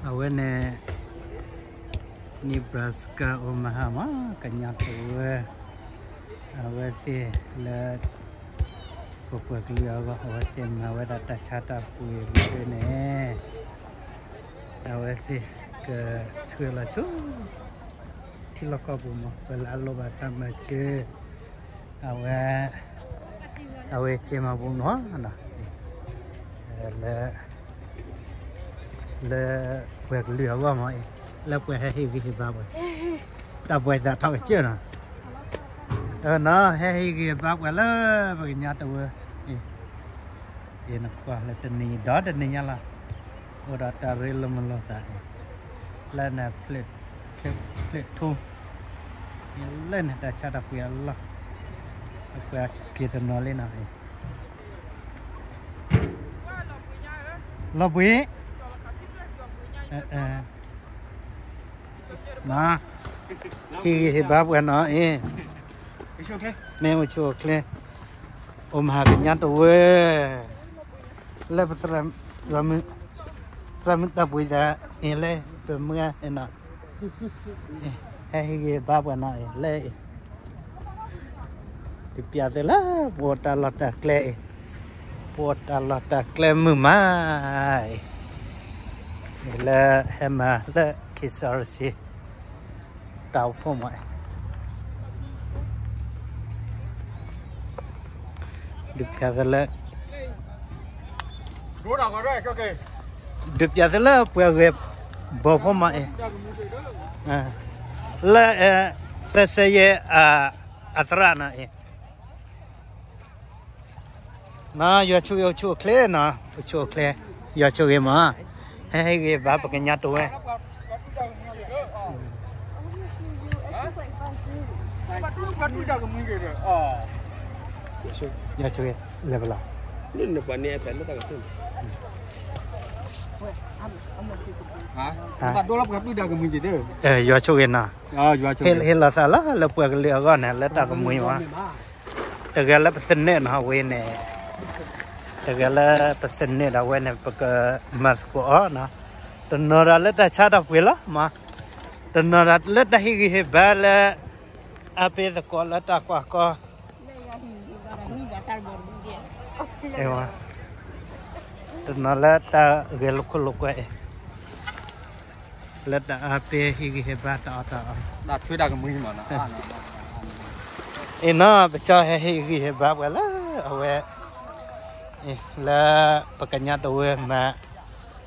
အဝဲန့ၣ် Nebraska Omaha မး ကညီတဝၢ အဝဲသ့ၣ်လၢ ပပှၤကလုာ်အဂီၢ် အဝဲသ့ၣ်မၤဝဲဒၣ်တၢ်ဆါတၢ်ပှ့ၤလၢန့ၣ် အဝဲသ့ၣ်ကဆှၢလီၤဆူ ထံလီၢ်ကီၢ်ပူၤမး ပှၤလၢအလိၣ်ဘၣ်တၢ်မၤစၢၤ အဝဲ အဝဲစ့မၤပူၤနီၤ လၢ လၢပှၤကလုာ်အဂီၢ်မးအံၤ လၢပှၤဟဲဟ့ၣ်ဂံၢ်ဟ့ၣ်ဘါပှၤ တၢ်ပှဲၤသးထီၣ်ကစၢၢ်နီၤ နီၤ ဟဲဟ့ၣ်ဂံၢ်ဟ့ၣ်ဘါပှၤလၢပကညီတဝၢ အံၤ အံၤနကွၢ်လၢတနံၤဒီးတနံၤညါလီၤ အိၣ်ဒီးတၢ်ရ့လိာ်မုာ်လိာ်သးအံၤ လၢန ဖျၢၣ်ထူ လၢန့ၣ်တၢ်ဆါတၢ်ပှ့ၤအလီၢ် အပှၤက့ၤတနီၤလံနီၤ လီၤဘှံး ဟ့ၣ်ဂံၢ်ဟ့ၣ်ဘါပှၤနီၤအံၤ မ့ၢ်အိၣ်ဆူၣ်အိၣ်ချ့ အိၣ်မၤဟးကညါတဝၢ လၢပသရၣ်မုၣ် သရၣ်မုၣ်တၢ်ပှ့ၤသးအံၤလၢပမုၢ်ဂၤနီၤ ဟဲဟ့ၣ်ဂံၢ်ဟ့ၣ်ဘါပှၤနီၤအံၤ လၢအံၤ ဒုးပျးသုလၢ ပအိၣ်တၢ်လီၢ်တၢ်ကျဲအံၤ ပအိၣ်တၢ်လီၢ်တၢ်ကျဲမုာ်မးအံၤ လၢဟဲမၤလၢ KCRC တၢ်အိၣ်ဖှိၣ်မး ဒုးပျးသုလၢ ဒုးပျးသုလၢပှၤဂဲၤဘီဖိမးအံၤ လၢ သၢဆံယဲၢ် အသရၣ်နီၤအံၤ နီၤ ယွၤဆိၣ်ဂ့ၤ အိၣ်ဆူၣ်အိၣ်ချ့နီၤ အိၣ်ဆူၣ်အိၣ်ချ့ ယွၤဆိၣ်ဂ့ၤမး ဟဲဟ့ၣ်ဂံၢ်ဟ့ၣ်ဘါပကညီတဝၢ ယွၤဆိၣ်ဂ့ၤ လဲၤပလီၤ ယွၤဆိၣ်ဂ့ၤနီၤ ဟ့ၣ်လီၤသးလီၤလၢပှၤကလုာ်အဂီၢ်န့ၣ် လၢတၢ်ကမှံမး တဂၤလၢပသန့ၢ်နီၤ အဝဲန့ၣ် တဂၤလၢပသန့ၢ်ဒီးအဝဲန့ၣ် ပကမၤသကိးအီၤနီၤ တနီၤဒီးလၢတၢ်ဆါတၢ်ပှ့ၤလီၤမး တနီၤဒီးလၢတၢ်ဟ့ၣ်ဂံၢ်ဟ့ၣ်ဘါလၢ အပ့ၤသကိးလၢတၢ်ကွၢ်ကီ တနီၤလၢတၢ်ဂဲၤလိာ်ခိၣ်လိာ်ကွဲအံၤ လၢတၢ်အါပ့ၤဟ့ၣ်ဂံၢ်ဟ့ၣ်ဘါတၢ်အီၣ်တၢ်အီ အံၤနီၤ ပကၠီဟဲဟ့ၣ်ဂံၢ်ဟ့ၣ်ဘါပှၤလၢအဝဲ လၢပကညီတဝၢမၤ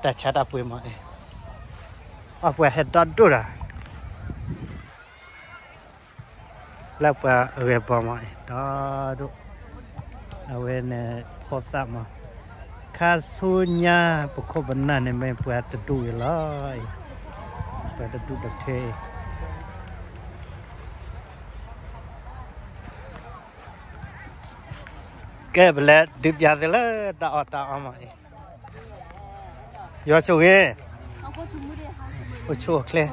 တၢ်ဆါတၢ်ပှ့ၤမးအံၤ အပှၤဟဲဒီဒိၣ်ဒီး လၢပှၤဂဲၤဘီမးအံၤ ဒီဒိၣ် အဝဲန့ၣ် ဖိသၣ်မး ခါဆူညါ ပခိၣ်ပနၢ်န့ၣ်မ့ၢ်ပှၤတဒူၣ်အံၤလီၤအံၤ ပှၤတဒူၣ်တထၢအံၤ ကဲ ပလဲၤဒုးပျးသုလၢတၢ်အီၣ်တၢ်အီမးအံၤ ယွၤဆိၣ်ဂ့ၤ အိၣ်ဆူၣ်အိၣ်ချ့ ဟဲ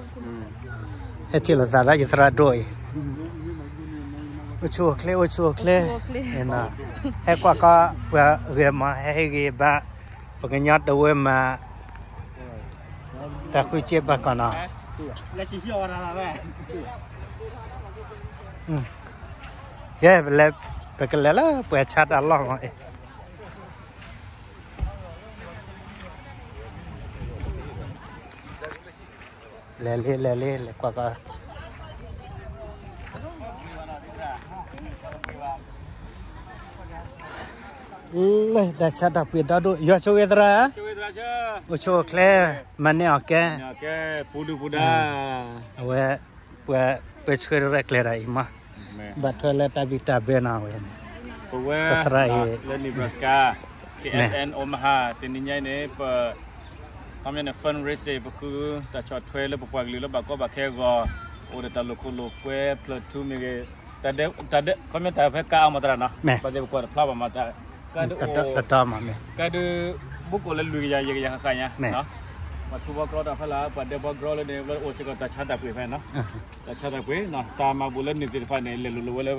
ထံၣ်လိာ်သးလၢယသရၣ်ဒိၣ်အံၤ အိၣ်ဆူၣ်အိၣ်ချ့ အိၣ်ဆူၣ်အိၣ်ချ့ ဟဲကွၢ်ကီပှၤဂဲၤမး ဟဲဟ့ၣ်ဂံၢ်ဘါ ပကညီတဝၢမၤ တၢ်ဃုစ့ဘၣ်ကီးနီၤ ကဲ ပလဲၤ ပကလဲၤလၢပှၤဆါတၢ်လီၢ်မးအံၤ လဲၤလံ လဲၤလံ လဲၤကွၢ်ကွၢ် လၢတၢ်ဆါတၢ်ပှ့ၤဒီဒိၣ် ယွၤဆိၣ်ဂ့ၤသရၣ် အိၣ်ဆူၣ်အိၣ်ချ့ မၤန့ၢ်အီၣ်ကဲ အဝဲ ပှၤ ပဆှၢရဲၣ်ကျဲၤဒီးအံၤမး ဘၣ်ထွဲလၢတၢ်ဘံၣ်တၢ်ဘၢနီၤဝဲန့ၣ် ပဝဲ ပသရၣ်အံၤ လၢ Nebraska K S N Omaha တနံၤညါအံၤန့ၣ် ပ ခီပညီန့ၣ် fundraising ပဃုတၢ်ဆီၣ်ထွဲလၢပပှၤကလုာ်လၢဘၣ်ကီဘၣ်ခဲအဂီၢ် အိၣ်ဒီးတၢ်လိာ်ခိၣ်လိာ်ကွဲ ဖျၢၣ်ထူမ့ၢ်ဂ့ၤ တၢ်ဒဲး တၢ်ဒဲး ခီပညီတၢ်ဖဲကါအါမးသရၣ်နီၤ ဘၣ်သ့ၣ်ပကွၢ်တဖျါဘၣ်မး ကါဒုးအိၣ် ကါဒုး ဘူးကအိၣ်လၢလွံၢ်ကယၤယဲၢ်ကယၤဃၣ်ဃၣ်ညါ ပှၤထူဘီကြီတၢ်ဖဲလၢ ပှၤဒဲးဘီကြီလၢန့ၣ် အိၣ်စ့ၢ်ကီးတၢ်ဆါတၢ်ပှ့ၤဖဲနီၤ တၢ်ဆါတၢ်ပှ့ၤ တၢ်မၤဘူၣ်လၢန့ၣ်သ့ၣ်တဖၣ်န့ၣ် လဲၤလိၤလိၤဝဲလၢ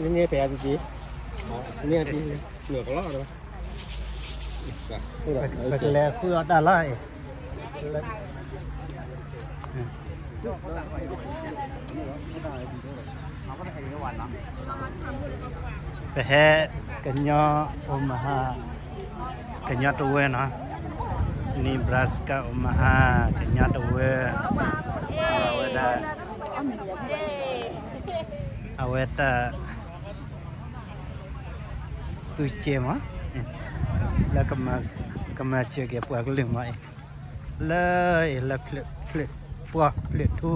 နန့ၣ်ဖဲအသ့ၣ်သ့ၣ်, နန့ၣ်အသ့ၣ်သ့ၣ်, နကလီၤဒီး, ပကလဲၤဃုအီၣ်တၢ်လီၤအံၤ, ပဟဲ ကညီအိၣ်မဟါ, ကညီတဝၢနီၤ, Nebraska Omaha ကညီတဝၢ, အဝဲဒၣ်, အဝဲတၢ် ဃုစဲမး, လၢကမၤစၢၤက့ၤပှၤကလုာ်မးအံၤ, လၢအံၤလၢ ပှၢ်ဖျၢၣ်ထူ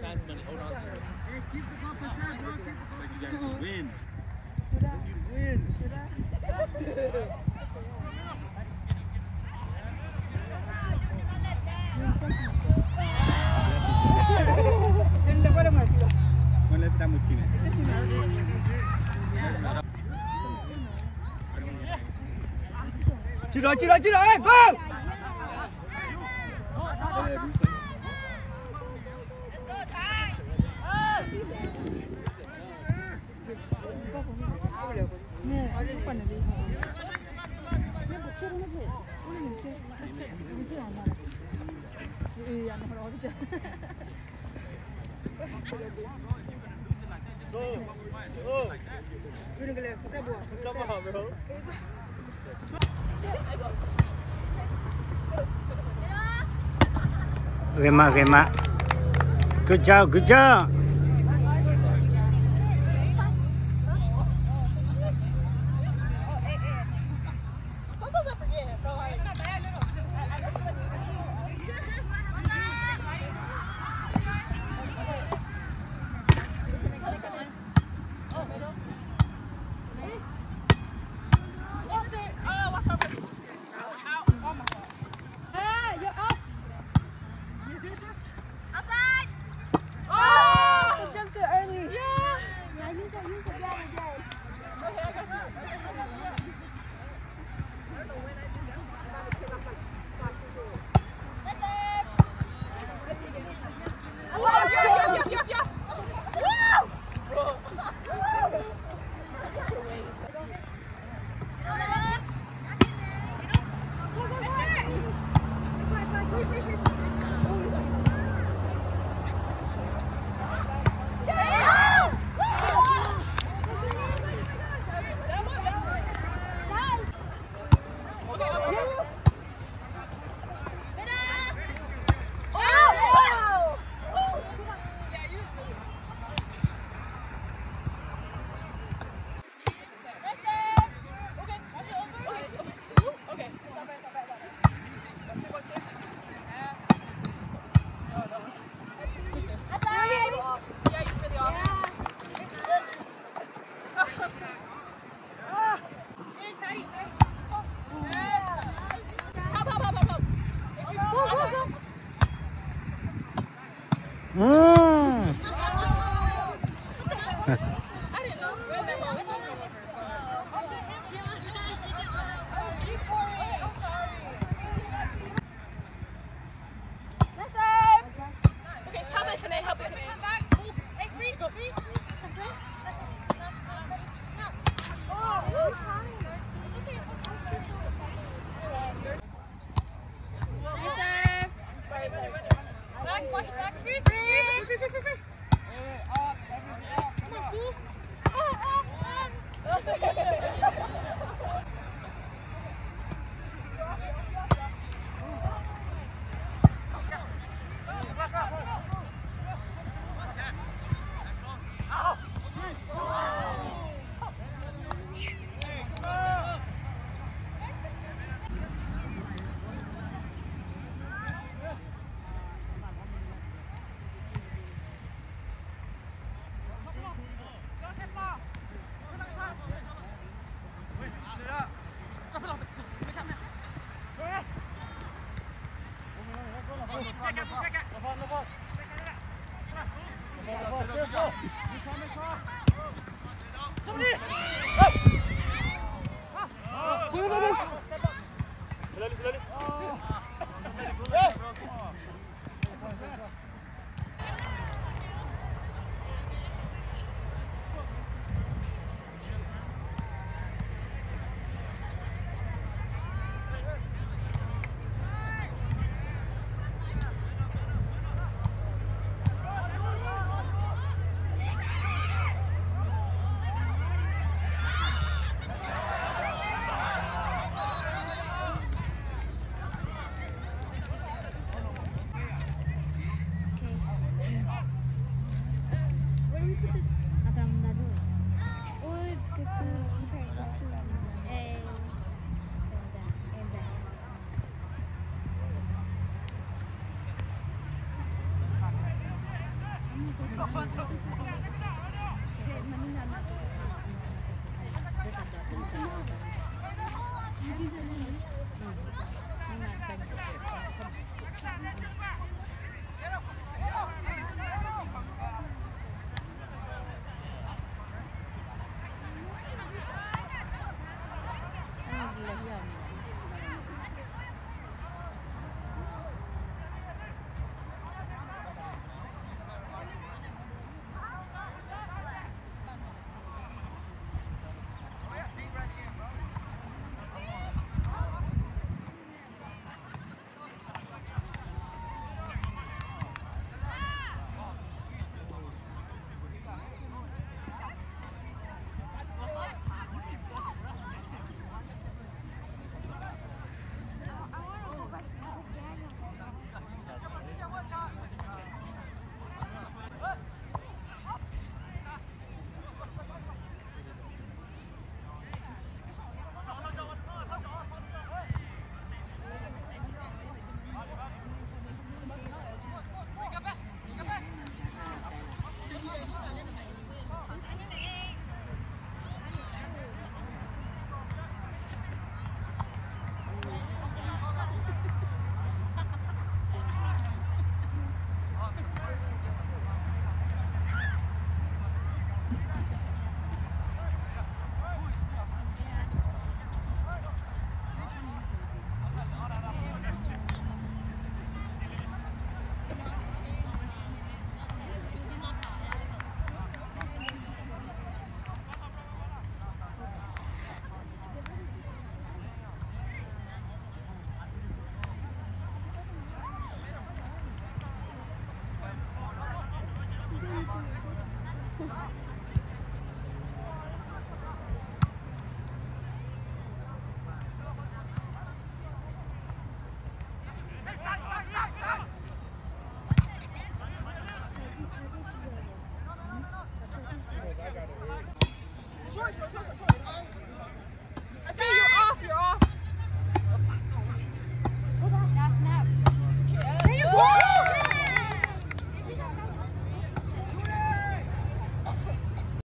Fans money, hold on to it. Hey, keep the ball, pass that, bro. Keep the ball. But you guys can win. You need to win. Bueno, le damos time. Tiro, tiro, tiro, eh, go! Good job, good job. Okay. Where do we put this? Atam dado. Oh, good food. Hey. And that. And that.